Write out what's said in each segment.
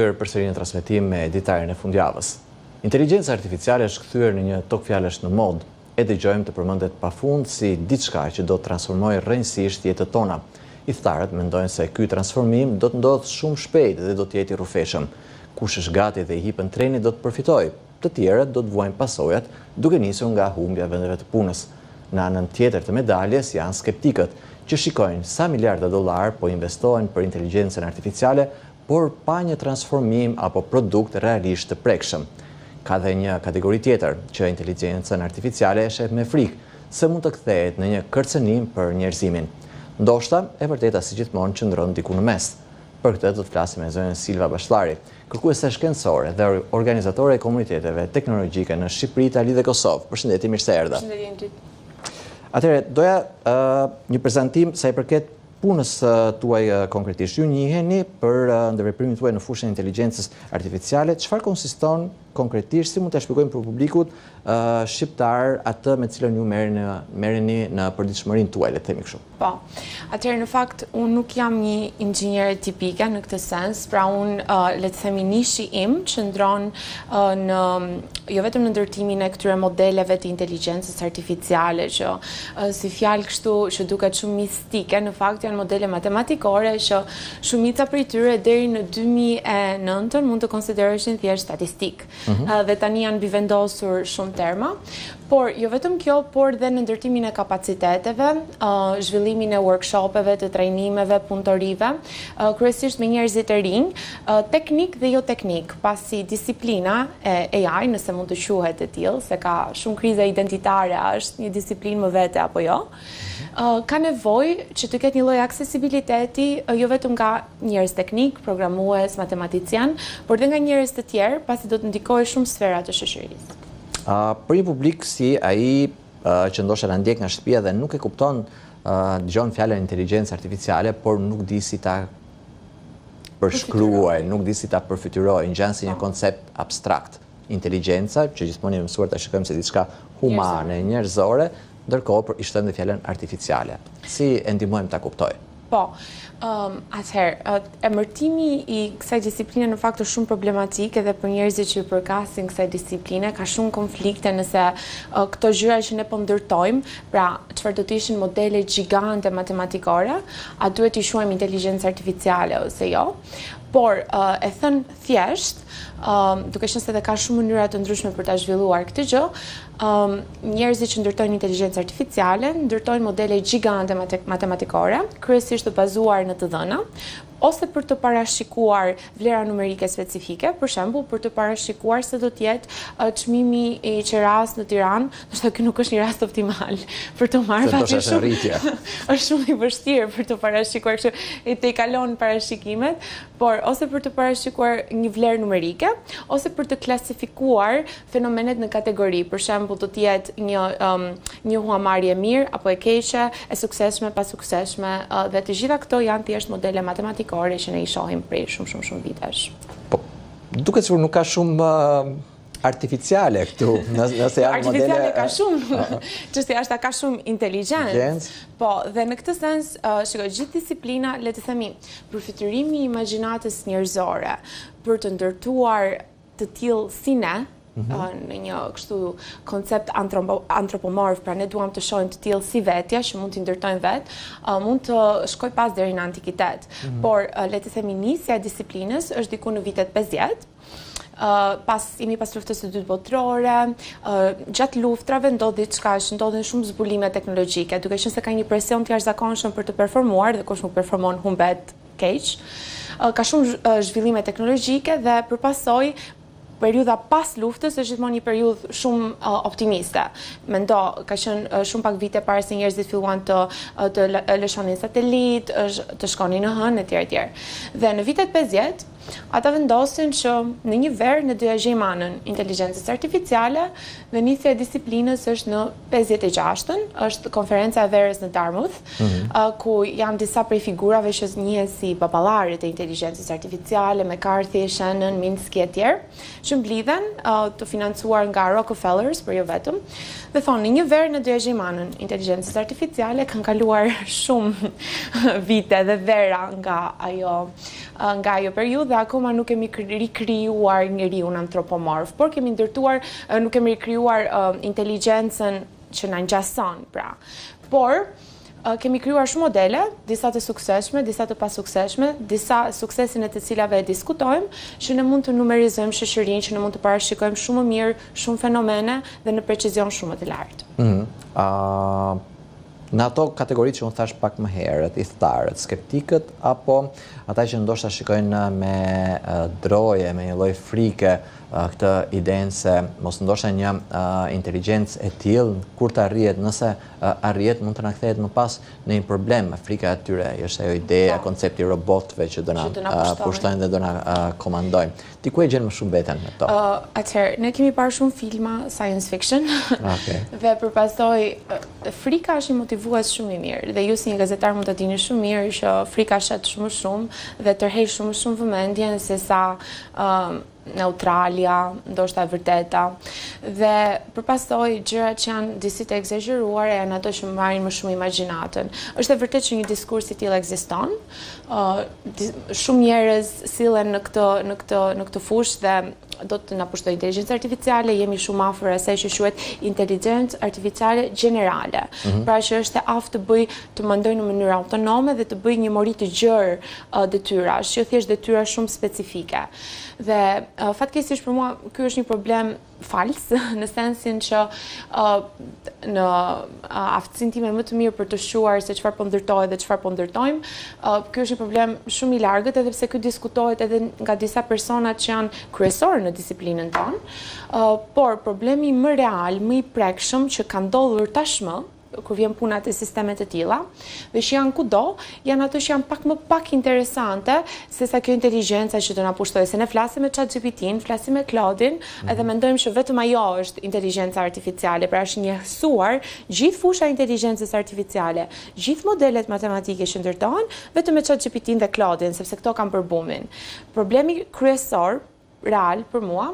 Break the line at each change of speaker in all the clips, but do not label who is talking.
Kthyer përsëri në transmetim me ditarin e fundjavës. Inteligjenca artificiale është kthyer në një togfjalësh në modë. E dëgjojmë të përmendet pafund si diçka që do të transformojë rrënjësisht jetët tona. Ithtarët mendojnë se ky transformim do të ndodhë shumë shpejt dhe do të jetë i rrufeshëm. Kush është gati dhe i hipën trenit do të përfitojë. Të tjerët do të vuajnë pasojat, duke nisur nga humbja e vendeve të punës. Në anën tjetër të medaljes janë skeptikët, që shikojnë sa miliarda dollarë po investohen për inteligjencën artificiale, por pa një transformim apo produkt realisht të prekshëm. Ka dhe një kategori tjetër, që inteligjencën artificiale e sheh me frikë, se mund të kthehet në një kërcënim për njerëzimin. Ndoshta, e vërteta si gjithmonë qëndron diku në mes. Për këtë do të flasim me zonjën Silva Bashllari, kërkuese shkencore dhe organizatore e komuniteteve teknologjike në Shqipëri, Itali dhe Kosovë. Përshëndetje, mirë se erdhe.
Përshëndetje, Indrit.
Atëherë, doja një prezantim sa i përket punës tuaj konkretisht. Ju njiheni për ndërveprimin tuaj në fushën e inteligjencës artificiale. Çfarë konsiston konkretisht, si mund ta shpjegojmë për publikut shqiptar atë me cilën ju merreni në përditshmërinë tuaj, le të themi
kështu? Po. Atëherë në fakt unë nuk jam një inxhiniere tipike në këtë sens, pra unë le të themi nishi im qëndron në jo vetëm në ndërtimin e këtyre modeleve të inteligjencës artificiale që si fjalë kështu që duket shumë mistike, në fakt janë modele matematikore që shumica prej tyre deri në 2009 mund të konsideroheshin thjesht statistikë. Mm -hmm. Dhe tani janë mbivendosur shumë terma. Por jo vetëm kjo, por dhe në ndërtimin e kapaciteteve, zhvillimin e workshopeve, të trajnimeve, punëtorive, kryesisht me njerëzit e rinj, teknik dhe jo teknik, pasi disiplina e AI, nëse mund të quhet e tillë, se ka shumë kriza identitare, a është një disiplinë më vete apo jo, ka nevojë që të ketë një lloj aksesibiliteti jo vetëm nga njerëz teknik, programues, matematician, por dhe nga njerëz të tjerë, pasi do të ndikojë shumë sfera të
shoqërisë. Për një publik si ai që ndoshta na ndjek nga shtëpia dhe nuk e kupton, dëgjon fjalën inteligjencë artificiale, por nuk di si ta përshkruajë, nuk di si ta përfytyrojë, ngjan si një po. koncept abstrakt. Inteligjenca, që gjithmonë jemi mësuar ta shikojmë si diçka humane, njerëzore, ndërkohë për i shtojmë dhe fjalën artificiale. Si e ndihmojmë ta
kuptojë? Po, atëherë, emërtimi i kësaj disipline në fakt është shumë problematik edhe për njerëzit që i përkasin kësaj disipline, ka shumë konflikte nëse këto gjëra që ne po ndërtojmë, pra çfarë do të ishin modele gjigante matematikore, a duhet t'i quajmë inteligjencë artificiale ose jo. Por, e thënë thjesht, duke qenë se dhe ka shumë mënyra të ndryshme për ta zhvilluar këtë gjë, njerëzit që ndërtojnë inteligjencë artificiale, ndërtojnë modele gjigante matematikore, kryesisht të bazuar në të dhëna, ose për të parashikuar vlera numerike specifike, për shembull për të parashikuar se do të jetë çmimi i qerasë në Tiranë, ndoshta ky nuk është një rast optimal për të marrë
pasi shumë
është shumë i vështirë për të parashikuar, kështu i tejkalon parashikimet, por ose për të parashikuar një vlerë numerike, ose për të klasifikuar fenomenet në kategori, për shembull do të jetë një um, një huamarrje e mirë apo e keqe, e suksesshme, pasuksesshme, uh, dhe të gjitha këto janë thjesht modele matematikore që ne i shohim prej shumë shumë shumë
vitesh. Po, duket sikur nuk ka shumë uh, artificiale këtu, nëse
janë modele... Artificiale ka shumë, çështja është a ka shumë inteligjencë. Po, dhe në këtë sens, uh, shiko, gjithë disiplina, le të themi, përfytyrimi i imagjinatës njerëzore për të ndërtuar të tillë si ne, mhm. në një kështu koncept antropomorf, pra ne duam të shohim të tillë si vetja që mund t'i ndërtojmë vetë, mund të shkojë pas deri në antikitet. Mhm. Por le të themi nisja e disiplinës është diku në vitet 50, pas jemi pas luftës së dytë botërore, gjatë luftrave ndodh diçka që ndodhin shumë zbulime teknologjike, duke qenë se ka një presion të jashtëzakonshëm për të performuar dhe kush nuk performon humbet keq. Ka shumë zhvillime teknologjike dhe për pasojë periudha pas luftës është gjithmonë një periudhë shumë optimiste. Mendo, ka qenë shumë pak vite para se njerëzit filluan të të lëshonin satelit, të shkonin në hënë etj etj. Dhe në vitet 50, ata vendosin që në një verë ne do ia gjejmë anën inteligjencës artificiale dhe nisja e disiplinës është në 56-ën, është konferenca e verës në Dartmouth, mm -hmm. ku janë disa prej figurave që njihen si baballarët e inteligjencës artificiale, McCarthy, Shannon, Minsky e tjerë, që mblidhen të financuar nga Rockefellers, por jo vetëm, dhe thonë në një verë ne do ia gjejmë anën inteligjencës artificiale, kanë kaluar shumë vite dhe vera nga ajo nga ajo periudhë dhe. akoma nuk kemi rikrijuar njeriun antropomorf, por kemi ndërtuar, nuk kemi rikrijuar inteligjencën që na ngjason, pra. Por, kemi krijuar shumë modele, disa të suksesshme, disa të pasuksesshme, disa suksesin e të cilave e diskutojmë, që ne mund të numerizojmë shoqërinë, që ne mund të parashikojmë shumë më mirë, shumë fenomene dhe në precizion shumë më të
lartë. Mm -hmm. Në ato kategoritë që unë thashë pak më herët, ithtarët, skeptikët apo ata që ndoshta shikojnë me droje, me një lloj frike këtë idenë se mos ndoshta një inteligjencë e tillë kur të arrihet, nëse arrihet mund të na kthehet më pas në një problem, frika e tyre është ajo ideja, po. koncepti i robotëve që do na pushtojnë dhe do na komandojnë. Ti ku e gjen më shumë veten në
to? Atëherë, ne kemi parë shumë filma science fiction. Okay. dhe për pasojë frika është një motivues shumë i mirë dhe ju si një gazetar mund ta dini shumë mirë që frika shet shumë shumë dhe tërheq shumë shumë vëmendjen se sa uh, neutralja, ndoshta e vërteta. Dhe për pasojë gjërat që janë disi të ekzagjeruara janë ato që marrin më shumë imagjinatën. Është e vërtetë që një diskurs i tillë ekziston, shumë njerëz sillen në këtë në këtë në këtë fushë dhe do të na pushtojë inteligjenca artificiale, jemi shumë afër asaj që quhet inteligjencë artificiale gjenerale. Mm -hmm. Pra që është e aftë të bëjë të mendojë në mënyrë autonome dhe të bëjë një mori të gjerë uh, detyrash, jo thjesht detyra shumë specifike. Dhe uh, fatkeqësisht për mua ky është një problem fals në sensin që në aftësinë time më të mirë për të shquar se çfarë po ndërtohet dhe çfarë po ndërtojmë, ky është një problem shumë i largët edhe pse ky diskutohet edhe nga disa persona që janë kryesorë në disiplinën tonë. Por problemi më real, më i prekshëm që ka ndodhur tashmë kur vjen puna te sisteme të tilla, dhe që janë kudo, janë ato që janë pak më pak interesante se sa kjo inteligjenca që do na pushtojë. Se ne flasim me ChatGPT-n, flasim me Claude-in, mm -hmm. edhe mendojmë që vetëm ajo është inteligjenca artificiale, pra është njësuar gjithë fusha e inteligjencës artificiale, gjithë modelet matematike që ndërtohen vetëm me ChatGPT-n dhe Claude-in, sepse këto kanë bërë bumin. Problemi kryesor real për mua,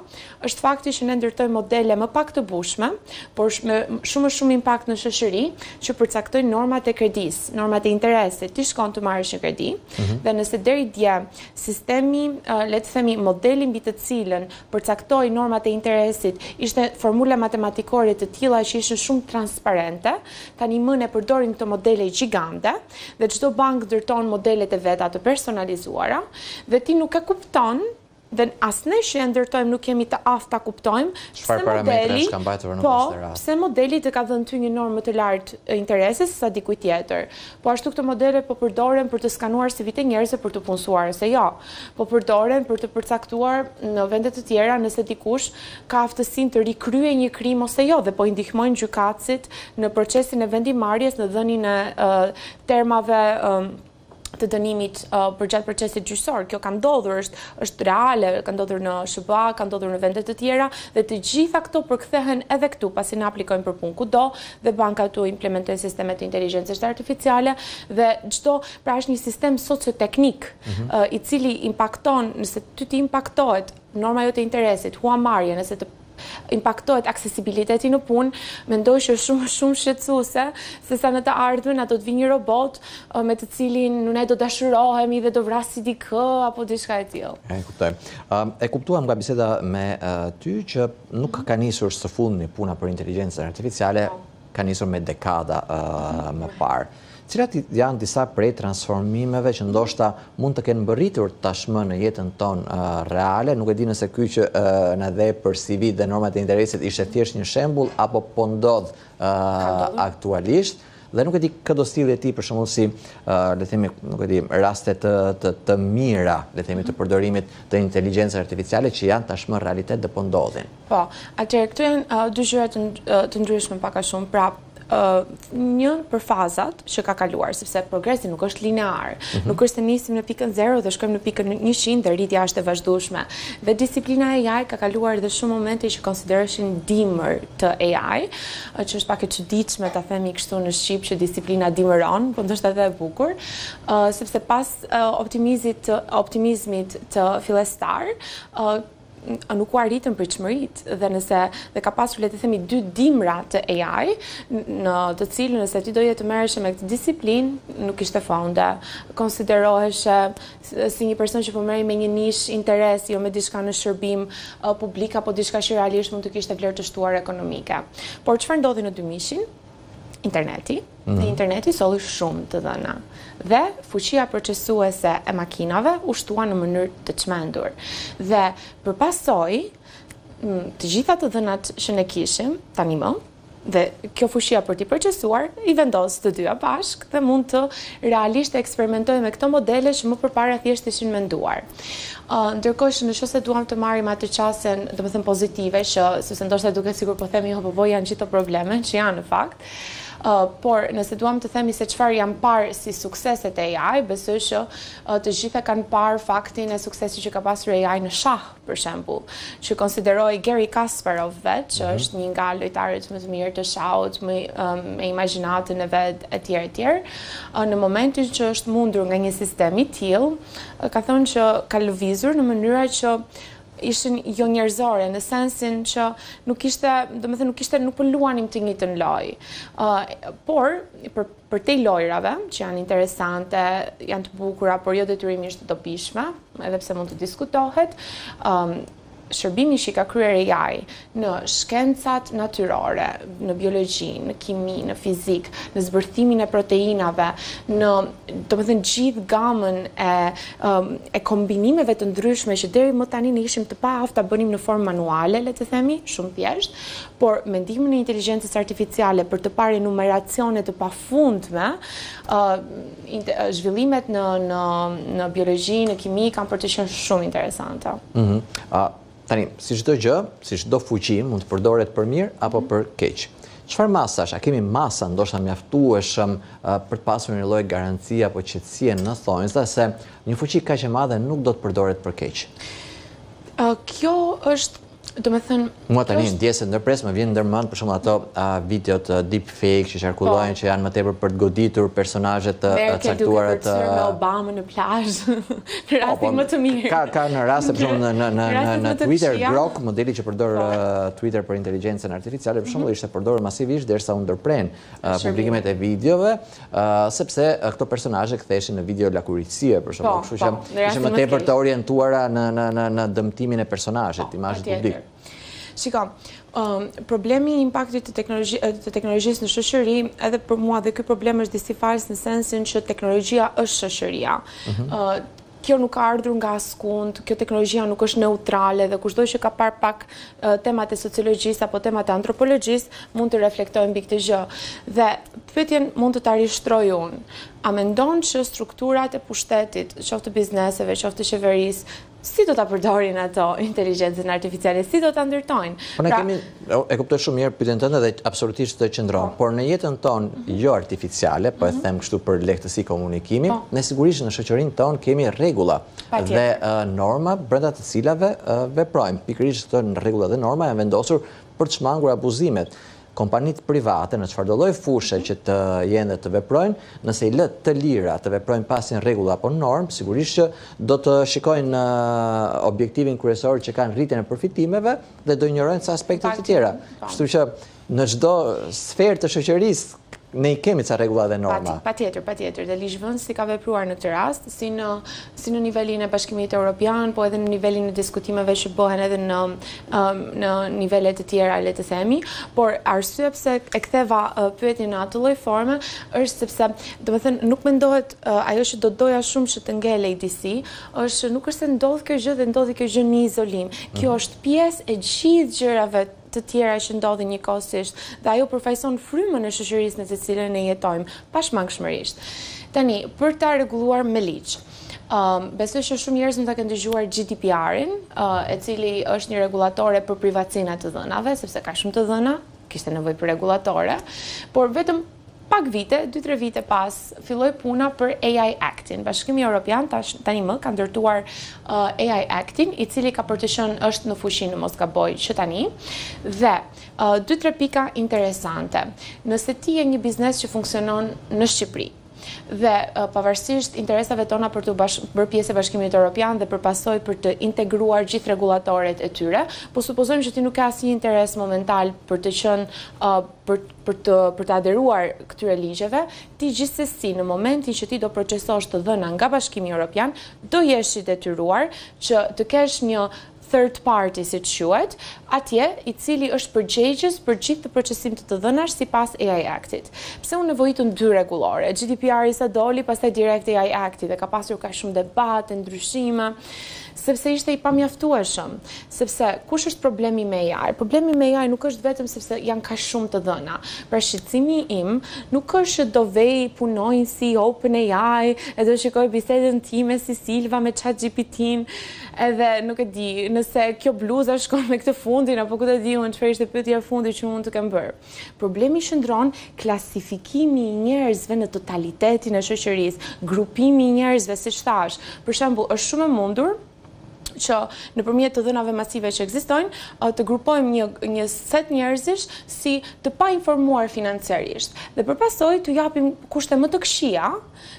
është fakti që ne ndërtojmë modele më pak të bujshme, por me shumë më shumë impakt në shoqëri, që përcaktojnë normat e kredisë, normat e interesit. Ti shkon të marrësh një kredi, mm -hmm. dhe nëse deri dje sistemi, le të themi, modeli mbi të cilën përcaktoi normat e interesit, ishte formula matematikore të tilla që ishin shumë transparente, tani më ne përdorim këto modele gjigante, dhe çdo bankë ndërton modelet e veta të personalizuara, dhe ti nuk e kupton dhe as ne që e ndërtojmë nuk jemi të aftë ta kuptojmë
pse modeli ka mbajtur në
po, pse modeli të ka dhënë ty një normë më të lartë interesi se sa dikujt tjetër. Po ashtu këto modele po përdoren për të skanuar CV-të e njerëzve për të punësuar ose jo. Po përdoren për të përcaktuar në vende të tjera nëse dikush ka aftësinë të rikryejë një krim ose jo dhe po i ndihmojnë gjykatësit në procesin e vendimmarrjes në dhënien e termave të dënimit uh, përgjatë procesit gjyqësor. Kjo ka ndodhur, është është reale, ka ndodhur në SHBA, ka ndodhur në vende të tjera dhe të gjitha këto përkthehen edhe këtu, pasi ne aplikojmë për punë kudo dhe bankat këtu implementojnë sisteme të inteligjencës artificiale dhe çdo, pra është një sistem socioteknik mm -hmm. uh, i cili impakton, nëse ty të impaktohet norma jote e interesit, huamarrje, nëse të impaktohet aksesibiliteti në punë, mendoj që është shumë shumë shqetësuese se sa në të ardhmen na do të vijë një robot me të cilin ne do dashurohemi dhe do vrasi dikë apo diçka e
tillë. E kuptoj. E kuptuam nga biseda me ty që nuk ka nisur së fundmi puna për inteligjencën artificiale, po. ka nisur me dekada më parë. Cilat janë disa prej transformimeve që ndoshta mund të kenë mbërritur tashmë në jetën tonë reale? Nuk e di nëse ky që na dhe për CV dhe normat e interesit ishte thjesht një shembull apo po ndodh aktualisht. Dhe nuk e di kë do sillje ti për shembull si le të themi, nuk e di, raste të të të mira, le të themi të përdorimit të inteligjencës artificiale që janë tashmë realitet dhe po ndodhin.
Po, atëherë këto janë dy gjëra të, të ndryshme pak a shumë. Pra, një për fazat që ka kaluar, sepse progresi nuk është linear. Mm -hmm. Nuk është se nisim në pikën 0 dhe shkojmë në pikën 100 dhe rritja është e vazhdueshme. Dhe disiplina AI ka kaluar edhe shumë momente që konsideroheshin dimër të AI, që është pak e çuditshme ta themi kështu në shqip që disiplina dimëron, po ndoshta edhe e bukur, sepse pas optimizmit të, optimizmit të fillestar, nuk u arritën pritshmëritë dhe nëse dhe ka pasur le të themi dy dimra të AI në të cilën nëse ti doje të merreshe me këtë disiplinë nuk kishte fonde konsideroheshe si një person që po merrej me një nish interes jo me diçka në shërbim publik apo diçka që realisht mund të kishte vlerë të shtuar ekonomike por çfarë ndodhi në dymijshin interneti, mm -hmm. dhe interneti solli shumë të dhëna. Dhe fuqia procesuese e makinave u shtua në mënyrë të çmendur. Dhe për pasojë, të gjitha të dhënat që ne kishim tani më, dhe kjo fuqia për t'i procesuar i vendos të dyja bashkë dhe mund të realisht të eksperimentojmë me këto modele që më përpara thjesht ishin menduar. Ndërkohë që në qoftë se duam të marrim atë qasjen, domethënë pozitive, që sepse ndoshta duket sikur po themi jo po po janë gjithë ato probleme që janë në fakt. Uh, por nëse duam të themi se çfarë janë parë si sukseset e AI, besoj që uh, të gjitha kanë parë faktin e suksesit që ka pasur AI në shah, për shembull, që konsideroi Garry Kasparov vetë, që mm -hmm. është një nga lojtarët më të mirë të shahut, më um, me imagjinatën e vet etj etj. Në momentin që është mundur nga një sistem i tillë, ka thënë që ka lëvizur në mënyra që ishin jo njerëzore në sensin që nuk ishte, domethënë nuk ishte nuk po luanim të njëjtën lojë. Ë por për përtej lojrave që janë interesante, janë të bukura, por jo detyrimisht të dobishme, edhe pse mund të diskutohet, ëm shërbimi që i ka kryer AI në shkencat natyrore, në biologji, në kimi, në fizikë, në zbërthimin e proteinave, në, domethënë, gjithë gamën e, e kombinimeve të ndryshme që deri më tani ne ishim të paaftë ta bënim në formë manuale, le të themi, shumë thjesht, por me ndihmën e inteligjencës artificiale për të parë enumeracione të pafundme, zhvillimet në në në biologji, në kimi kanë për të qenë shumë interesante.
Mhm. Mm a tani, si çdo gjë, si çdo fuqi mund të përdoret për mirë apo mm -hmm. për keq. Çfarë masash, a kemi masa ndoshta mjaftueshëm për të pasur një lloj garancie apo qetësie në thonjza se një fuqi kaq e madhe nuk do të përdoret për
keq? Kjo është Domethënë,
Mua tani ndjesë të ndërpres, më vjen ndërmend për shembull ato uh, videot uh, deepfake që qarkullojnë po. që janë më tepër për të goditur personazhe të
caktuara të me Obama në plazh. në po, rastin po, më të mirë.
Ka ka në raste për shembull në në në në, në Twitter Grok, modeli që përdor po. uh, Twitter për inteligjencën artificiale, për shembull mm -hmm. ishte përdorur masivisht derisa u ndërprenë uh, publikimet e videove, sepse këto personazhe ktheheshin në video lakuriqësie për shembull, po, kështu që po, ishin më tepër të orientuara në në në në dëmtimin e personazhit, po, imazhit
publik. Shiko, um, problemi i impaktit të, teknologji, të teknologjisë në shoqëri, edhe për mua dhe ky problem është disi fals në sensin që teknologjia është shoqëria. Mm -hmm. uh, kjo nuk ka ardhur nga askund, kjo teknologjia nuk është neutrale dhe kushdo që ka parë pak temat e sociologjisë apo temat e antropologjisë mund të reflektojë mbi këtë gjë. Dhe pyetjen mund të ta rishtroj unë. A mendon që strukturat e pushtetit, qoftë të bizneseve, qoftë të qeverisë, si do ta përdorin ato inteligjencën artificiale, si do ta ndërtojnë?
Po ne pra, kemi, e kuptoj shumë mirë pyetjen tënde dhe absolutisht të qëndron, po. por në jetën tonë mm -hmm. jo artificiale, po e mhm. them kështu për lehtësi komunikimi, po. ne sigurisht në shoqërinë tonë kemi rregulla dhe norma brenda të cilave veprojmë. Pikërisht këto rregulla dhe norma janë vendosur për të shmangur abuzimet. Kompanitë private në çfarëdo lloj fushe që të jenë dhe të veprojnë, nëse i lë të lira të veprojnë pa asnjë rregull apo normë, sigurisht që do të shikojnë objektivin kryesor që kanë rritjen e përfitimeve dhe do injorojnë ca aspekte të tjera. Kështu që në çdo sferë të shoqërisë ne i kemi ca rregulla dhe
norma. Patjetër, patjetër. Dhe ligjvënësi ka vepruar në këtë rast, si në si në nivelin e Bashkimit Evropian, po edhe në nivelin e diskutimeve që bëhen edhe në në nivele të tjera, le të themi, por arsyeja pse e ktheva pyetjen në atë lloj forme është sepse, domethënë, nuk mendohet ajo që do doja shumë që të ngelej disi, është që nuk është se ndodh kjo gjë dhe ndodhi kjo gjë në izolim. Kjo mhm. është pjesë e gjithë gjërave të tjera që ndodhin njëkohësisht dhe ajo përfaqëson frymën e shoqërisë në të cilën ne jetojmë, pashmangshmërisht. Tani, për ta rregulluar me ligj. Um, besoj që shumë njerëz mund ta kenë dëgjuar GDPR-in, uh, e cili është një rregullatore për privatësinë e të dhënave, sepse ka shumë të dhëna, kishte nevojë për rregullatore, por vetëm pak vite, 2-3 vite pas, filloi puna për AI Act-in. Bashkimi Evropian tash tani më ka ndërtuar uh, AI Act-in, i cili ka për të qenë është në fuqi në mos gaboj që tani. Dhe uh, 2-3 pika interesante. Nëse ti je një biznes që funksionon në Shqipëri. Dhe pavarësisht interesave tona për t'u bërë pjesë e Bashkimit Europian dhe për pasojë për të integruar gjithë rregullatoret e tyre, po supozojmë që ti nuk ke asnjë interes momental për të qenë për për të për të aderuar këtyre ligjeve, ti gjithsesi në momentin që ti do procesosh të dhëna nga Bashkimi Europian, do jesh i detyruar që të kesh një third party siç quhet, atje, i cili është përgjegjës për gjithë këtë procesim të të dhënash sipas AI Act-it. Pse u nevojitën dy rregullore? GDPR-i sa doli, pastaj direkt AI Act-i dhe ka pasur kaq shumë debate, ndryshime, sepse ishte i pamjaftueshëm. Sepse kush është problemi me AI? Problemi me AI nuk është vetëm sepse janë kaq shumë të dhëna. Pra shqetësimi im nuk është që do vejë punonjësi i OpenAI e do shikojë bisedën time si Silva me ChatGPT-n, Edhe nuk e di, nëse kjo bluza shkon me këtë fundin apo ku ta di unë çfarë ishte pyetja e fundit që mund të kem bërë. Problemi qëndron klasifikimi i njerëzve në totalitetin e shoqërisë, grupimi i njerëzve, siç thashë. Për shembull, është shumë e mundur që nëpërmjet të dhënave masive që ekzistojnë, të grupojmë një një set njerëzish si të painformuar financiarisht dhe për pasojë t'u japim kushte më të këqija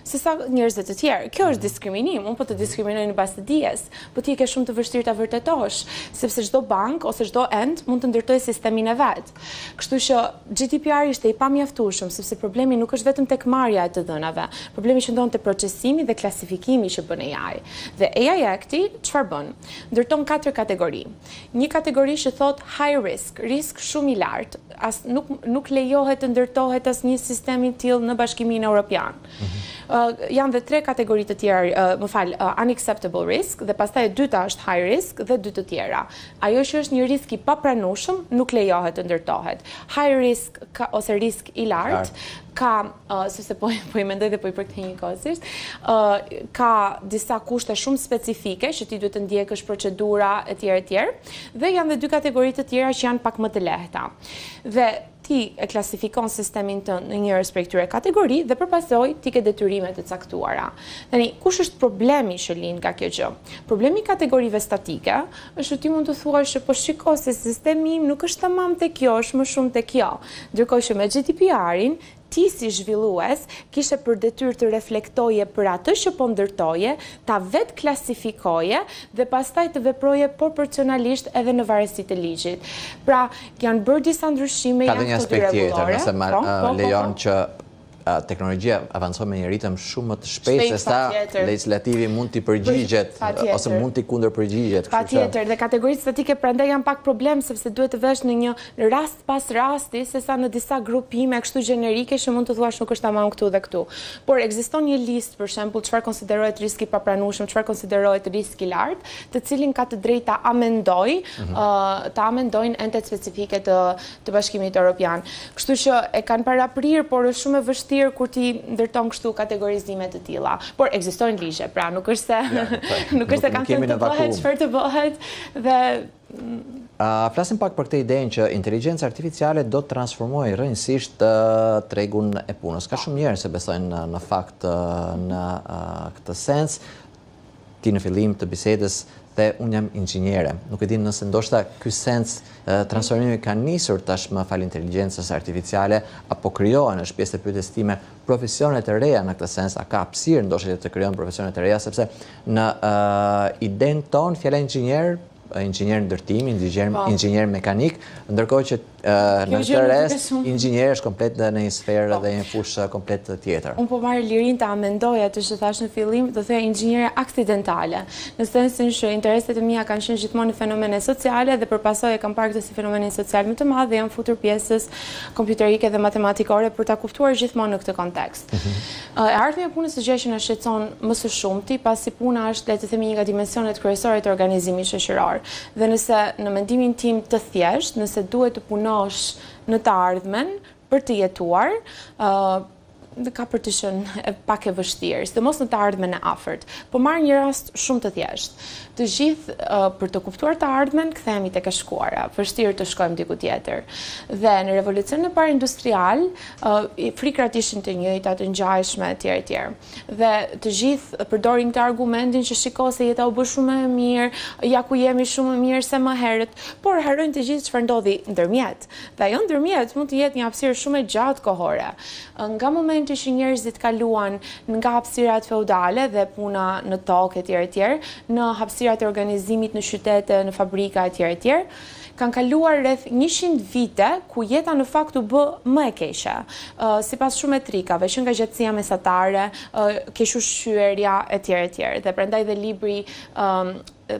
se sa njerëzve të tjerë. Kjo është diskriminim, unë po të diskriminoj në bazë të dijes, po ti e ke shumë të vështirë ta vërtetosh, sepse çdo bankë ose çdo ent mund të ndërtojë sistemin e vet. Kështu që GDPR ishte i pamjaftueshëm, sepse problemi nuk është vetëm tek marrja e të dhënave, problemi qëndron te procesimi dhe klasifikimi që bën AI. Dhe AI Act-i çfarë bën? Ndërton katër kategori. Një kategori që thotë high risk, risk shumë i lartë, as nuk nuk lejohet të ndërtohet asnjë sistem i tillë në Bashkimin Evropian. Mm -hmm. uh, janë dhe tre kategori të tjera, uh, më fal, uh, unacceptable risk dhe pastaj e dyta është high risk dhe dy të tjera. Ajo që është një risk i papranueshëm nuk lejohet të ndërtohet. High risk ka, ose risk i lartë ka, uh, sepse po, po i mendoj dhe po i përkthej njëkohësisht, uh, ka disa kushte shumë specifike që ti duhet të ndjekësh procedura etj etj. Dhe janë dhe dy kategori të tjera që janë pak më të lehta. Dhe ti e klasifikon sistemin tënd në njërës prej këtyre kategori dhe për pasojë ti ke detyrime të caktuara. Tani, kush është problemi që lind nga kjo gjë? Problemi i kategorive statike është që ti mund të thuash që po shiko se sistemi im nuk është tamam te kjo, është më shumë te kjo. Ndërkohë që me GDPR-in, ti si zhvillues kishe për detyrë të reflektoje për atë që po ndërtoje, ta vetëklasifikoje dhe pastaj të veproje proporcionalisht edhe në varësi të ligjit. Pra, janë bërë disa ndryshime,
janë këto dy rregullore. Ka dhe një aspekt tjetër, nëse më po, po, po, lejon që teknologjia avancon me një ritëm shumë më të shpejtë se sa legjislativi mund t'i përgjigjet ose mund t'i kundërpërgjigjet.
Patjetër, dhe kategoritë statike prandaj janë pak problem sepse duhet të vesh në një rast pas rasti se sa në disa grupime kështu gjenerike që mund të thuash nuk është tamam këtu dhe këtu. Por ekziston një listë për shembull çfarë konsiderohet risk i papranueshëm, çfarë konsiderohet risk i lartë, të cilin ka të drejtë ta amendojë, mm -hmm. ta amendojnë entet specifike të të Bashkimit Europian. Kështu që e kanë paraprirë, por është shumë e vështirë kur ti ndërton kështu kategorizime të tilla. Por ekzistojnë ligje, pra nuk është se ja, nuk është se kanë thënë të bëhet çfarë të bëhet dhe
Flasim pak për këtë idenë që inteligjenca artificiale do të transformojë rrënjësisht tregun e punës. Ka shumë njerëz që besojnë në fakt në këtë sens. Ti në fillim të bisedës the unë jam inxhiniere. Nuk e di nëse ndoshta ky sens transformimi ka nisur tashmë falë inteligjencës artificiale apo krijohen, është pjesë e pyetjes time, profesione të reja në këtë sens, a ka hapësirë ndoshta që të krijohen profesione të reja sepse në idenë tonë fjala inxhinier inxhinier ndërtimi, inxhinier po. inxhinier mekanik, ndërkohë që në këtë rast inxhinier është komplet në një sferë po. dhe një fushë komplet tjetër.
Unë po marr lirinë ta amendoj atë që thashë në fillim, do thoja inxhiniere aksidentale, në sensin që intereset e mia kanë qenë gjithmonë në fenomene sociale dhe për pasojë kam parë këtë si fenomenin social më të madh dhe jam futur pjesës kompjuterike dhe matematikore për ta kuptuar gjithmonë në këtë kontekst. E ardhmja e punës është gjëja që na shqetëson më së shumti, pasi puna është, le të themi, një nga dimensionet kryesore të organizimit shoqëror. Dhe nëse në mendimin tim të thjeshtë, nëse duhet të punosh në të ardhmen për të jetuar, ë ka për të qenë pak e vështirë, sidomos në të ardhmen e afërt. Po marr një rast shumë të thjeshtë. Të gjithë për të kuptuar të ardhmen kthehemi tek e shkuara, vështirë të shkojmë diku tjetër. Dhe në revolucionin e parë industrial, frikrat ishin të njëjta, të ngjashme etj etj. Dhe të gjithë përdorin këtë argumentin që shiko se jeta u bë shumë më e mirë, ja ku jemi shumë më mirë se më herët, por harrojnë të gjithë çfarë ndodhi ndërmjet. Dhe ajo ndërmjet mund të jetë një hapësirë shumë e gjatë kohore. Nga momenti momenti që njerëzit kaluan nga hapësirat feudale dhe puna në tokë etj etj, në hapësirat e organizimit në qytete, në fabrika etj etj, kanë kaluar rreth 100 vite ku jeta në fakt u bë më e keqe. Sipas shumë metrikave, që nga gjatësia mesatare, kequshqyerja etj etj. Dhe prandaj dhe libri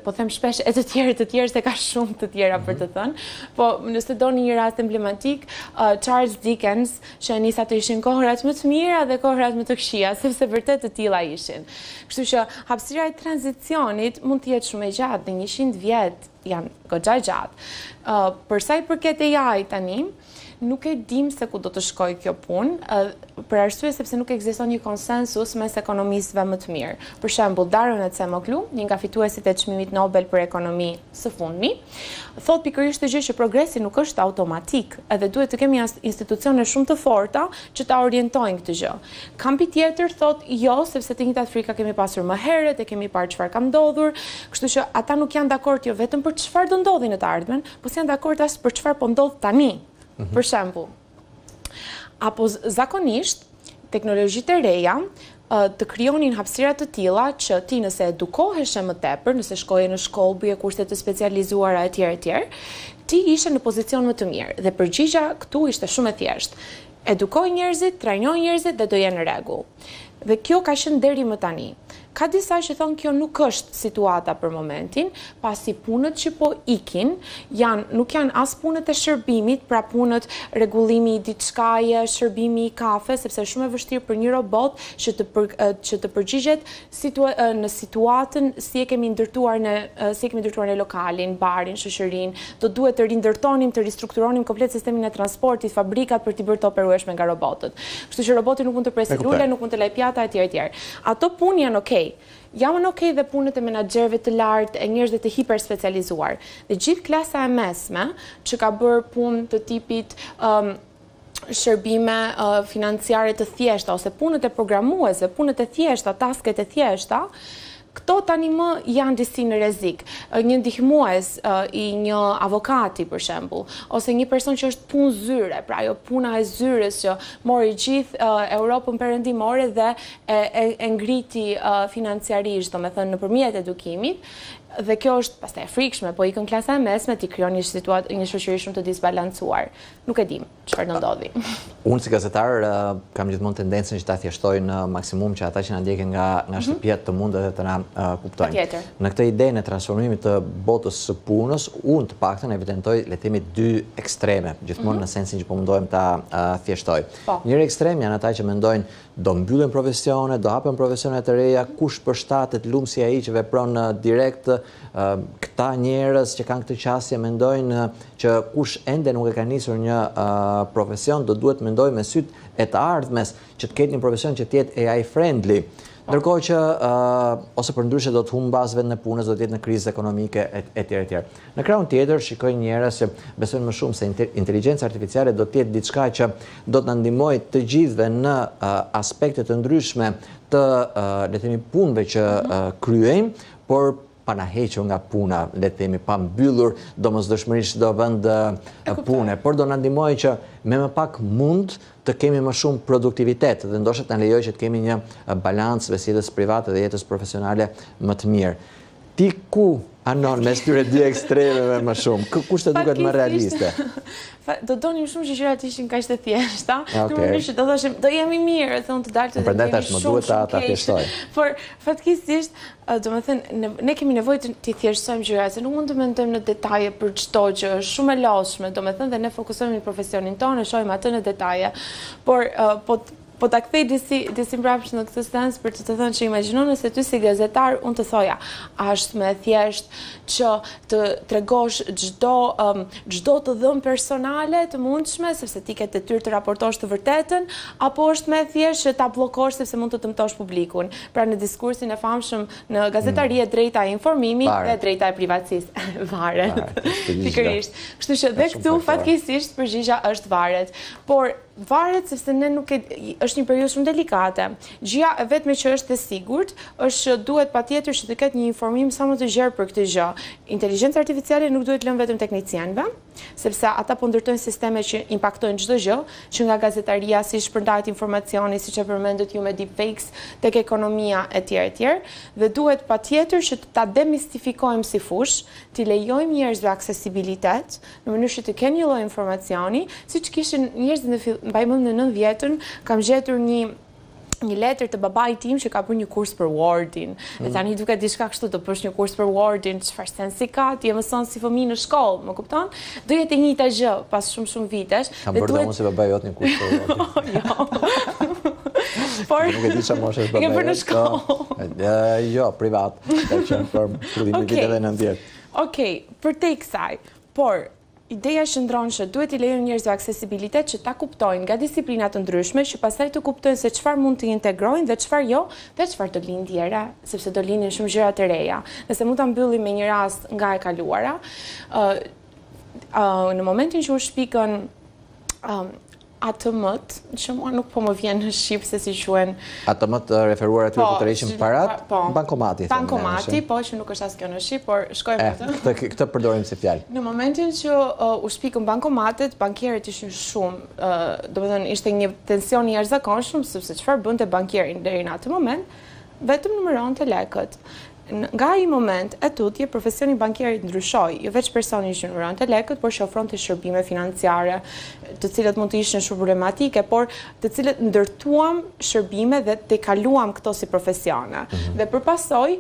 po them shpesh e të tjerë të tjerë se ka shumë të tjera për të mhm. thënë. Po nëse doni një rast emblematik, Charles Dickens, që e nis ato ishin kohërat më të mira dhe kohërat më të këqija, sepse vërtet të tilla ishin. Kështu që hapësira e tranzicionit mund të jetë shumë e gjatë, dhe 100 vjet janë goxha gjatë. Për sa i përket AI tani, nuk e dim se ku do të shkojë kjo punë, për arsye sepse nuk ekziston një konsensus mes ekonomistëve më të mirë. Për shembull, Daron Acemoglu, një nga fituesit e çmimit Nobel për ekonomi së fundmi, thotë pikërisht këtë gjë që progresi nuk është automatik, edhe duhet të kemi institucione shumë të forta që ta orientojnë këtë gjë. Kampi tjetër thotë jo, sepse të njëjtat frika kemi pasur më herët, e kemi parë çfarë ka ndodhur, kështu që ata nuk janë dakord jo vetëm për çfarë do ndodhi në të ardhmen, po s'janë dakord as për çfarë po ndodh tani. Mm -hmm. Për shembull, apo zakonisht teknologjitë e reja të krijonin hapësira të tilla që ti nëse edukoheshe më tepër, nëse shkoje në shkollë, bëje kurse të specializuara etj etj, ti ishe në pozicion më të mirë dhe përgjigja këtu ishte shumë e thjeshtë. Edukoj njerëzit, trajnoj njerëzit dhe do jenë në rregull. Dhe kjo ka qenë deri më tani. Ka disa që thonë kjo nuk është situata për momentin, pasi punët që po ikin janë nuk janë as punët e shërbimit, pra punët rregullimi i diçkaje, shërbimi i kafe, sepse është shumë e vështirë për një robot që të për, që të përgjigjet situa, në situatën si e kemi ndërtuar në si e kemi ndërtuar në lokalin, barin, shoqërinë, do duhet të rindërtonim, të ristrukturonim komplet sistemin e transportit, fabrikat për t'i bërë të operueshme nga robotët. Kështu që roboti nuk mund të presë lule, nuk mund të lajë pjata etj etj. Ato punë janë okej. Janë okej dhe punët e menaxherëve të lartë, e njerëzve të hiperspecializuar. Dhe gjithë klasa e mesme që ka bërë punë të tipit um, shërbime uh, financiare të thjeshta ose punët e programuesve, punët e thjeshta, tasket e thjeshta, këto tani më janë disi në rrezik. Një ndihmues i një avokati për shembull, ose një person që është punë zyre, pra ajo puna e zyrës që mori gjithë Europën Perëndimore dhe e, e, e ngriti financiarisht, domethënë nëpërmjet edukimit, dhe kjo është pastaj e frikshme, po ikën klasa e mesme, ti krijon një situatë, një shoqëri shumë të disbalancuar. Nuk e dim çfarë do
ndodhi. Unë si gazetar kam gjithmonë tendencën që ta thjeshtoj në maksimum që ata që na ndjekin nga nga mhm. shtëpia të mund edhe të na kuptojnë. Në këtë idenë e transformimit të botës së punës, unë të paktën evidentoj le të themi dy ekstreme, gjithmonë mhm. në sensin që po mundohem ta thjeshtoj. Po. Njëri ekstrem janë ata që mendojnë do mbyllen profesione, do hapen profesione të reja, kush përshtatet lum si ai që vepron direkt, këta njerëz që kanë këtë qasje mendojnë që kush ende nuk e ka nisur një profesion, do duhet të mendojë me sytë e të ardhmes që të ketë një profesion që të jetë AI friendly. Ndërkohë që ose përndryshe do të humbasë vendin e punës, do të jetë në krizë ekonomike etj etj. Në krahun tjetër shikoj njerëz që besojnë më shumë se inteligjenca artificiale do të jetë diçka që do të na ndihmojë të gjithëve në aspekte të ndryshme të le të themi punëve që mhm. kryejmë, por pa na hequr nga puna, le të themi pa mbyllur domosdoshmërisht çdo vend pune, por do na ndihmojë që me më pak mund të kemi më shumë produktivitet dhe ndoshta të na lejojë që të kemi një balancë mes jetës private dhe jetës profesionale më të mirë. Ti ku anon mes këtyre dy ekstremeve më shumë? Kush të duket më realiste?
Do donim shumë që gjërat ishin kaq të thjeshta. Në mënyrë që do thoshim, do jemi mirë, dhe unë të dalë të dhe
jemi shumë duhet ta ta thjeshtoj.
Por fatkeqësisht, domethënë ne, ne kemi nevojë të t'i thjeshtësojmë gjërat, se nuk mund të mendojmë në detaje për çdo gjë, është shumë e lodhshme, domethënë dhe ne fokusohemi në profesionin tonë, e shohim atë në detaje. Por po Po ta kthej disi disi mbrapsht në këtë sens për të të thënë që imagjino nëse ty si gazetar unë të thoja, a është më e thjeshtë që të tregosh çdo um, çdo të dhënë personale të mundshme sepse ti ke detyrë të raportosh të vërtetën, apo është më e thjeshtë që ta bllokosh sepse mund të dëmtosh publikun. Pra në diskursin e famshëm në gazetari mm. e drejta e informimit dhe e drejta e privatësisë. Varet. Pikërisht. Kështu që dhe këtu fatkeqësisht përgjigja është varet. Por Varet sepse ne nuk e është një periudhë shumë delikate. Gjëja e vetme që është e sigurt është që duhet patjetër që të ketë një informim sa më të gjerë për këtë gjë. Inteligjenca artificiale nuk duhet lënë vetëm teknicienëve. sepse ata po ndërtojnë sisteme që impaktojnë çdo gjë, që nga gazetaria, si shpërndahet informacioni, siç e përmendët ju me deepfakes, tek ekonomia etj etj. Dhe duhet patjetër që ta demistifikojmë si fushë, t'i lejojmë njerëzve aksesibilitet, në mënyrë që të kenë një lloj informacioni, siç kishin njerëzit në fill, mbaj mend në 90-ën, kam gjetur një një letër të babait tim që ka bërë një kurs për Wordin. Mm. Dhe tani duket diçka kështu të bësh një kurs për Wordin, çfarë sensi ka, ti e mëson si fëmijë në shkollë, më kupton? Do jetë e njëjta gjë pas shumë shumë
vitesh. Kam bërë duhet... unë si babai jot një kurs për
Wordin. jo.
Por nuk e di çfarë moshe është babai.
E ke bërë në shkollë.
Jo, privat. Ka qenë për fillimin e viteve 90.
Okej, përtej kësaj. Por Ideja qëndron që duhet t'i lejojmë njerëzve aksesibilitet që ta kuptojnë nga disiplina të ndryshme, që pastaj të kuptojnë se çfarë mund të integrojnë dhe çfarë jo, dhe çfarë do lindë e re, sepse do lindin shumë gjëra të reja. Nëse mund ta mbyllim me një rast nga e kaluara, ë në momentin që u shpikën ATM-t, që mua nuk po më vjen në shqip se si
quhen. ATM-t referuar atyre po, ku tërheqim parat, po, bankomati.
Bankomati, po, që nuk është as kjo në shqip, por shkojmë
eh, këtë. Këtë, përdorim si
fjalë. Në momentin që uh, u shpikën bankomatet, bankierët ishin shumë, uh, domethënë ishte një tension i jashtëzakonshëm, sepse çfarë bënte bankieri deri në atë moment, vetëm numëronte lekët. Nga ai moment e tutje, profesioni i bankierit ndryshoi, jo veç personi që numëronte lekët, por që ofronte shërbime financiare, të cilat mund të ishin shumë problematike, por të cilët ndërtuam shërbime dhe tejkaluam këto si profesione. Mm -hmm. Dhe për pasojë,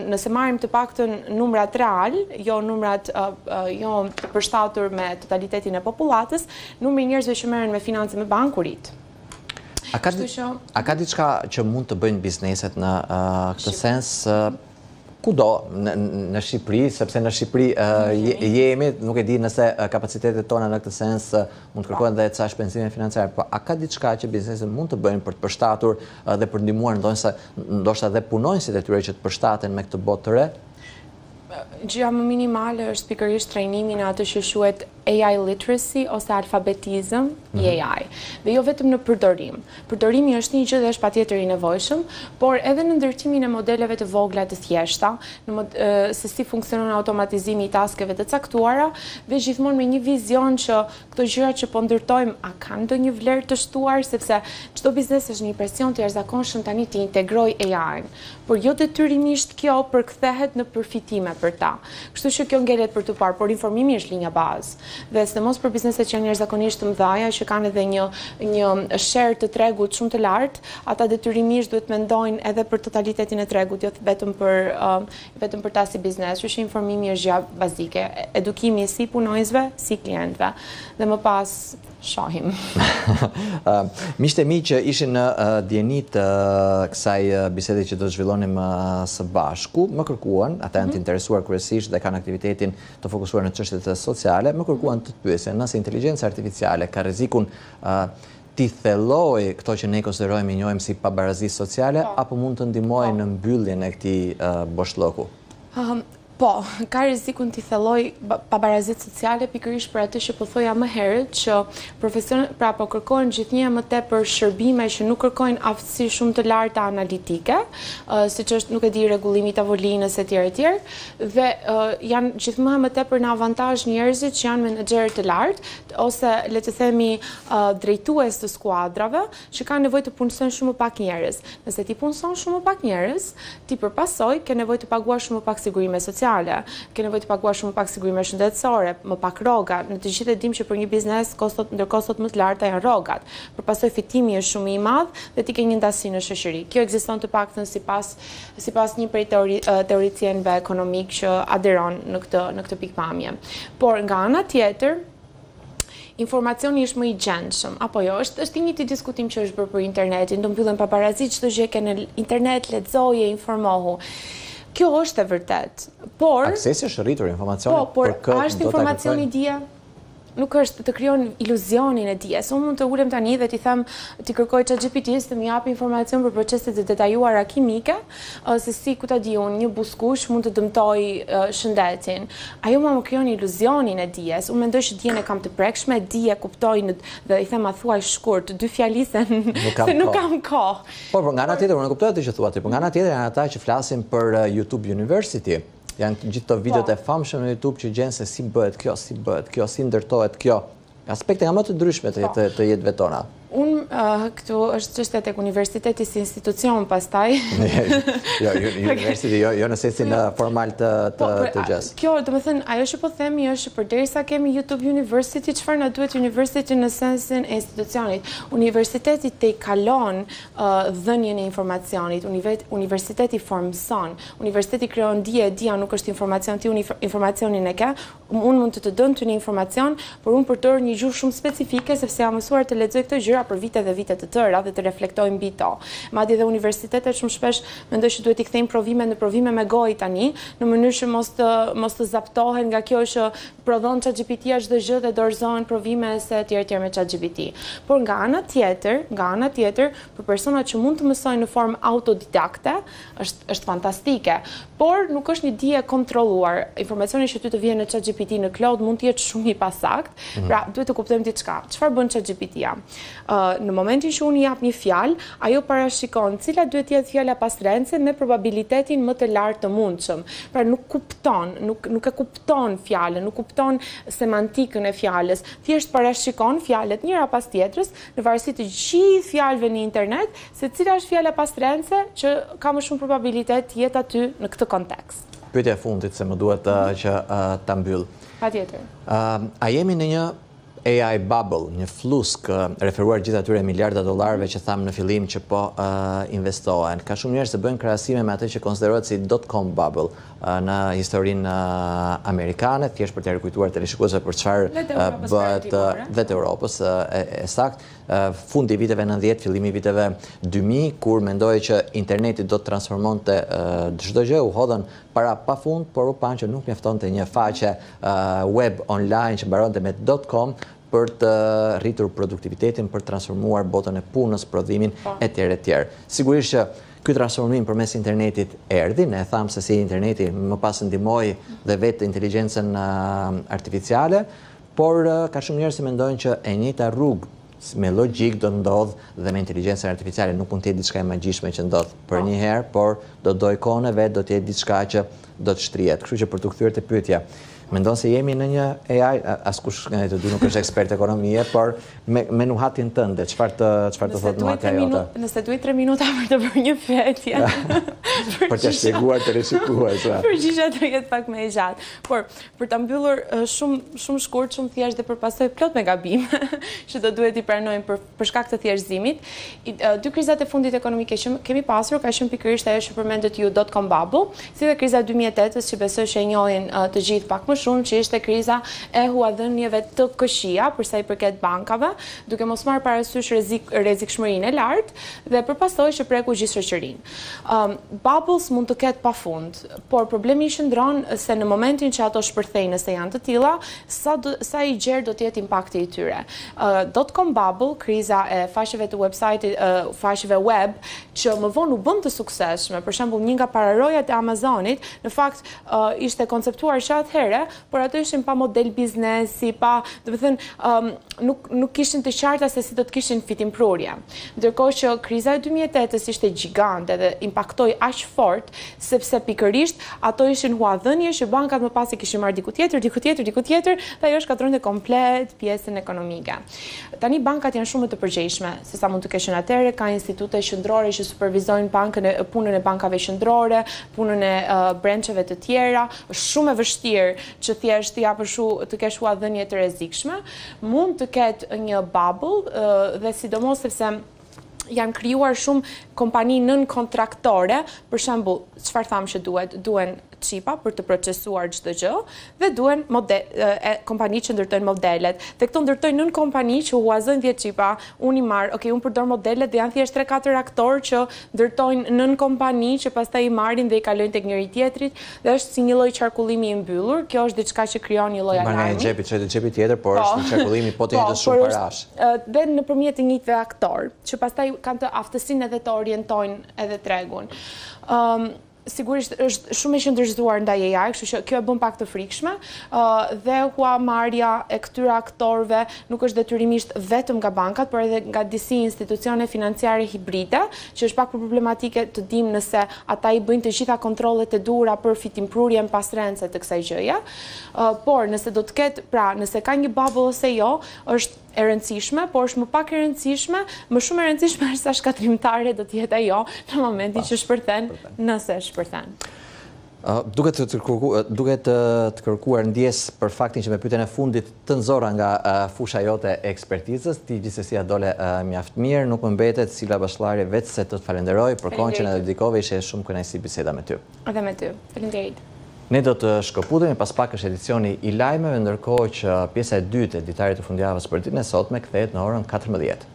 nëse marrim të paktën numrat real, jo numrat jo të përshtatur me totalitetin e popullatës, numri i njerëzve që merren me financa me bankë u rrit.
A ka, a ka diçka që mund të bëjnë bizneset në uh, këtë sens uh, kudo në, në Shqipëri, sepse në Shqipëri uh, jemi, nuk e di nëse kapacitetet tona në këtë sens uh, mund të kërkojnë dhe ca shpenzime financiare, po a ka diçka që bizneset mund të bëjnë për të përshtatur uh, dhe për ndihmuar ndonëse ndoshta dhe punonjësit e tyre që të përshtaten me këtë botë të re?
Gjëja më minimale është pikërisht trajnimi në atë që quhet AI literacy ose alfabetizëm i mhm. AI. Dhe jo vetëm në përdorim. Përdorimi është një gjë dhe është patjetër i nevojshëm, por edhe në ndërtimin e modeleve të vogla të thjeshta, në mod, se si funksionon automatizimi i taskeve të caktuara dhe gjithmonë me një vizion që këto gjëra që po ndërtojmë a kanë ndonjë vlerë të shtuar, sepse çdo biznes është në një presion të jashtëzakonshëm tani të integrojë AI-n. Por jo detyrimisht kjo përkthehet në përfitime për ta. Kështu që kjo ngelet për t'u parë, por informimi është linja bazë. Dhe sidomos për bizneset që janë jashtëzakonisht të mëdha, që kanë edhe një një share të tregut shumë të lartë, ata detyrimisht duhet të mendojnë edhe për totalitetin e tregut, jo vetëm për vetëm për ta si biznes. Kështu që informimi është gjëja bazike, edukimi si i punonjësve, si i klientëve. Dhe më pas shohim.
Miqtë e mi që ishin në dijeni të kësaj bisede që do të zhvillonim së bashku, më kërkuan, ata janë të mhm. interesuar kryesisht dhe kanë aktivitetin të fokusuar në çështjet sociale, më kërkuan të të pyesin nëse inteligjenca artificiale ka rrezikun t'i thellojë këto që ne konsiderojmë i njohim si pabarazi sociale, po. apo mund të ndihmojë po. në mbylljen e këtij boshllëku?
Po, ka rrezikun t'i thellojë pabarazitë sociale pikërisht për atë që po thoja më herët që profesion, pra po kërkohen gjithnjë e më tepër shërbime që nuk kërkojnë aftësi shumë të larta analitike, siç është nuk e di rregullimi i tavolinës etj etj, dhe janë gjithmonë e më tepër në avantazh njerëzit që janë menaxherë të lartë ose le të themi drejtues të skuadrave që kanë nevojë të punësojnë shumë më pak njerëz. Nëse ti punëson shumë më pak njerëz, ti për pasojë ke nevojë të paguash shumë më pak sigurime sociale, ke nevojë të paguash shumë më pak sigurime shëndetësore, më pak rroga. Ne të gjithë e dimë që për një biznes kostot ndër kostot më të larta janë rrogat. Për pasojë fitimi është shumë i madh dhe ti ke një ndasi në shoqëri. Kjo ekziston të paktën sipas sipas një prej teori, teoricienëve ekonomikë që aderon në këtë në këtë pikëpamje. Por nga ana tjetër, informacioni është më i gjendshëm, apo jo, është, është i njëjti diskutim që është bërë për internetin, do mbyllen pabarazitë, çdo gjë ke në internet, lexoje, informohu. Kjo është e vërtetë,
por... Aksesi është rritur informacioni
po, por, për këtë është informacioni dije? Nuk është të krijon iluzionin e dijes. Unë mund të ulem tani dhe t'i them, t'i kërkoj ChatGPT-së të më japë informacion për proceset e detajuara kimike, se si ku ta di unë, një buzëkuq mund të dëmtojë shëndetin. Ajo mua më krijon iluzionin e dijes. Unë mendoj që dijen e kam të prekshme, di e kuptoj në, dhe i them ma thuaj shkurt, dy fjali se nuk kam, se nuk kam
kohë. Po, por nga ana tjetër, unë e kuptoj atë që thua ti, por nga ana tjetër janë ata që flasin për eh, YouTube University. Janë gjithë këto videot po. e famshme në YouTube që gjen se si bëhet kjo, si bëhet kjo, si ndërtohet kjo. Aspekte nga më të ndryshme të, po. të, të jetëve tona.
Unë uh, këtu është çështja tek universiteti si institucion pastaj.
jo, universiteti, jo, jo në sensin jo. formal të të, po, po, të gjësë.
Kjo, domethënë, ajo që po themi është që përderisa kemi YouTube University, çfarë na duhet University në sensin e institucionit? Universiteti tejkalon uh, dhënien e informacionit, universiteti formëson, universiteti krijon dije, dija nuk është informacion, ti informacionin e ke, Unë mund të të jap ty një informacion, por unë përdor një gjuhë shumë specifike sepse jam mësuar të lexoj këto gjëra për vite dhe vite të tëra dhe të reflektoj mbi to. Madje dhe universitetet shumë shpesh mendoj që duhet t'i kthejnë provimet në provime me gojë tani, në mënyrë që mos të mos të zaptohen nga kjo që prodhon ChatGPT-ja çdo gjë dhe dorëzohen provime ese etj etj me ChatGPT. Por nga ana tjetër, nga ana tjetër, për personat që mund të mësojnë në formë autodidakte, është është fantastike, por nuk është një dije e kontrolluar. Informacioni që ty të vjen në ChatGPT në Claude mund të jetë shumë i pasaktë. Mm. Pra, duhet të kuptojmë diçka. Çfarë bën ChatGPT-ja? Ë, në momentin që unë i jap një fjalë, ajo parashikon cila duhet të jetë fjala pasrendëse me probabilitetin më të lartë të mundshëm. Pra, nuk kupton, nuk nuk e kupton fjalën, nuk kupton semantikën e fjalës. Thjesht parashikon fjalët njëra pas tjetrës në varësi të gjithë fjalëve në internet Se cila është fjala pasrendëse që ka më shumë probabilitet të jetë aty në këtë
kontekst. Pyetja e fundit se më duhet që ta mbyll.
Patjetër.
A jemi në një AI bubble, një flluskë, referuar gjithë atyre miliarda dollarëve që thamë në fillim që po investohen. Ka shumë njerëz që bëjnë krahasime me atë që konsiderohet si dot-com bubble në historinë amerikane, thjesht për t'ia rikujtuar teleshikuesve për çfarë bëhet dhe të Europës, e saktë. fundi i viteve 90, fillimi i viteve 2000, kur mendohej që interneti do të transformonte çdo gjë, u hodhën para pa fund, por u panë që nuk mjaftonte një faqe web online që mbaronte me .com për të rritur produktivitetin, për të transformuar botën e punës, prodhimin po. etj etj. Sigurisht që ky transformim përmes internetit erdhi, ne e thamë se si interneti më pas ndihmoi dhe vetë inteligjencën artificiale, Por ka shumë njerëz që mendojnë që e njëjta rrugë me logjikë do të ndodhë dhe me inteligjencën artificiale, nuk mund të jetë diçka e magjishme që ndodh përnjëherë, por do të dojë kohën e vet, do të jetë diçka që do të shtrihet. Kështu që për t'u kthyer te pyetja, mendon se jemi në një AI, askush nga ne të dy nuk është ekspert ekonomie, por me me nuhatjen tënde, çfarë të çfarë të thotë nuhatja
jote? Nëse duhet 3 minuta për të bërë një pyetje.
për të shpjeguar teleshikuesve.
Përgjigja do jetë pak më e gjatë. Por Për ta mbyllur shumë shumë shkurt, shumë thjesht dhe për pasojë plot me gabime që do duhet t'i pranojmë për për shkak të thjeshtëzimit, dy krizat e fundit ekonomike që kemi pasur ka qenë pikërisht ajo që përmendët ju dot com bubble, si dhe kriza e 2008-ës që besoj që e njohin të gjithë pak më shumë, që ishte kriza e huadhënieve të këqija për sa i përket bankave, duke mos marrë parasysh rrezik rrezikshmërinë e lartë dhe për pasojë që preku gjithë shoqërinë. Um, bubbles mund të ketë pafund, por problemi qëndron se në momentin që ato shpërthejnë nëse janë të tilla, sa do, sa i gjerë do të jetë impakti i tyre. Uh, dot-com bubble, kriza e faqeve të website-it, uh, faqeve web që më vonë u bënë të suksesshme, për shembull një nga pararojat e Amazonit, në fakt uh, ishte konceptuar që atëherë, por ato ishin pa model biznesi, pa, domethënë, um, nuk nuk ishin të qarta se si do të kishin fitimprurje. Ndërkohë që kriza e 2008-ës ishte gjigante dhe impaktoi aq fort, sepse pikërisht ato ishin huadhënie që bankat më pas i kishin marrë diku tjetër, diku tjetër, diku tjetër, dhe ajo shkatërronte komplet pjesën ekonomike. Tani bankat janë shumë më të përgjegjshme se sa mund të kenë qenë atëherë, ka institute qendrore që supervizojnë bankën e punën e bankave qendrore, punën e uh, brancheve të tjera, është shumë e vështirë që thjesht të japësh të kesh huadhënie të rrezikshme. Mund të ketë një bubble dhe sidomos sepse janë krijuar shumë kompani nënkontraktore, për shembull, çfarë thamë që duhet? Duhen çipa për të procesuar çdo gjë dhe duhen mode, e, kompani që ndërtojnë modelet. Dhe këto ndërtojnë nënkompani që huazojnë 10 çipa, unë i marr, ok, unë përdor modelet dhe janë thjesht 3-4 aktorë që ndërtojnë nënkompani që pastaj i marrin dhe i kalojnë tek njëri tjetrit dhe është si një lloj qarkullimi i mbyllur. Kjo është diçka që krijon një lloj
alarmi. Marrë nga xhepi, çojë te xhepi tjetër, por po. është një qarkullim i po të po, njëjtës shumë
parash. Dhe nëpërmjet të njëjtëve aktorë, që pastaj kanë të aftësinë edhe të orientojnë edhe tregun. Ëm um, Sigurisht është shumë e qendërzuar ndaj AI, kështu që kjo e bën pak të frikshme, dhe huamarrja e këtyre aktorëve nuk është detyrimisht vetëm nga bankat, por edhe nga disi institucione financiare hibride, që është pak problematike të dimë nëse ata i bëjnë të gjitha kontrollet e duhura për fitimprurjen pasrendëse të kësaj gjëje. Por nëse do të ketë, pra, nëse ka një bubble ose jo, është e rëndësishme, por është më pak e rëndësishme, më shumë e rëndësishme është sa shkatërrimtare do të jetë ajo në momentin që shpërthen, nëse shpërthen.
Duke të duke të të kërkuar ndjesë për faktin që me pyetjen e fundit të nxora nga fusha jote e ekspertizës, ti gjithsesi ia dole mjaft mirë, nuk më mbetet Silva Bashllari veçse të të falenderoj për kohën që na dedikove, ishte shumë kënaqësi biseda me
ty. Edhe me ty. Faleminderit.
Ne do të shkëputemi, pas pak është edicioni i lajmeve, ndërkohë që pjesa e dytë e ditarit të fundjavës për ditën e sotme kthehet në orën 14.